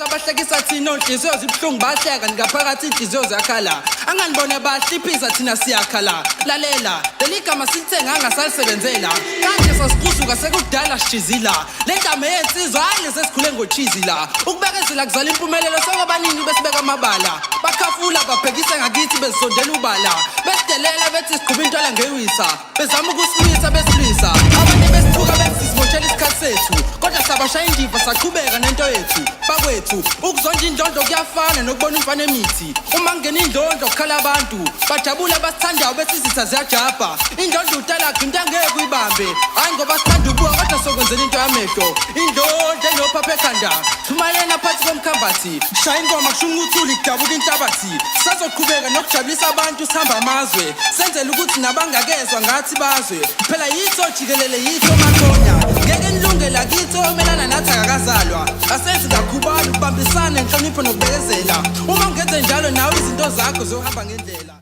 Abahlekisa thina onhliziyo zibuhlungu bahleka ngaphakathi inhliziyo ziyakhala. Anganibone bahliphisa thina siyakhala. Lalela, leli gama silithenganga salisebenzela. Kanje sasikuzuka sekudala sishizila. Le ndame yensizwa hayi lesesikhule ngochizi la. Ukubekezela kuzala impumelelo sokwabanini besibeka amabala. Bakhafula babhekise ngakithi bezisondela ubala. Besidelela bethi siqhuba intwala ngewisa. Bezama ukusilwisa besilwisa. Abanye besithuka bethi simoshela isikhathi sethu. Kodwa sabashaya indiva saqhubeka nento yethu. Bakwethu, ukuzonda indlondlo kuyafana nokubona umfana emithi. Uma kungena indlondlo kukhala abantu. Bajabula abasithandayo bethi izitha ziyajabha. Indlondlo utalakhe into angeke uyibambe. Hayi ngoba sithanda ukubuka kodwa sokwenzela into yamehlo. Indlondlo enophapha ekhanda. Thumayena phansi komkhambathi. Shaya ingoma kushunqa uthuli kudabuka inhlabathi. Sazoqhubeka nokujabulisa abantu sihamba amazwe. Senzela ukuthi nabangakezwa ngathi bazwe. Phela yitho jikelele yitho makhonya. Ngeke nilunge lakithi omelana nathi akakazalwa. Asenzi kakhubani ukubambisana inhlonipho nokubekezela. Uma ungenze njalo nawe izinto zakho zohamba ngendlela.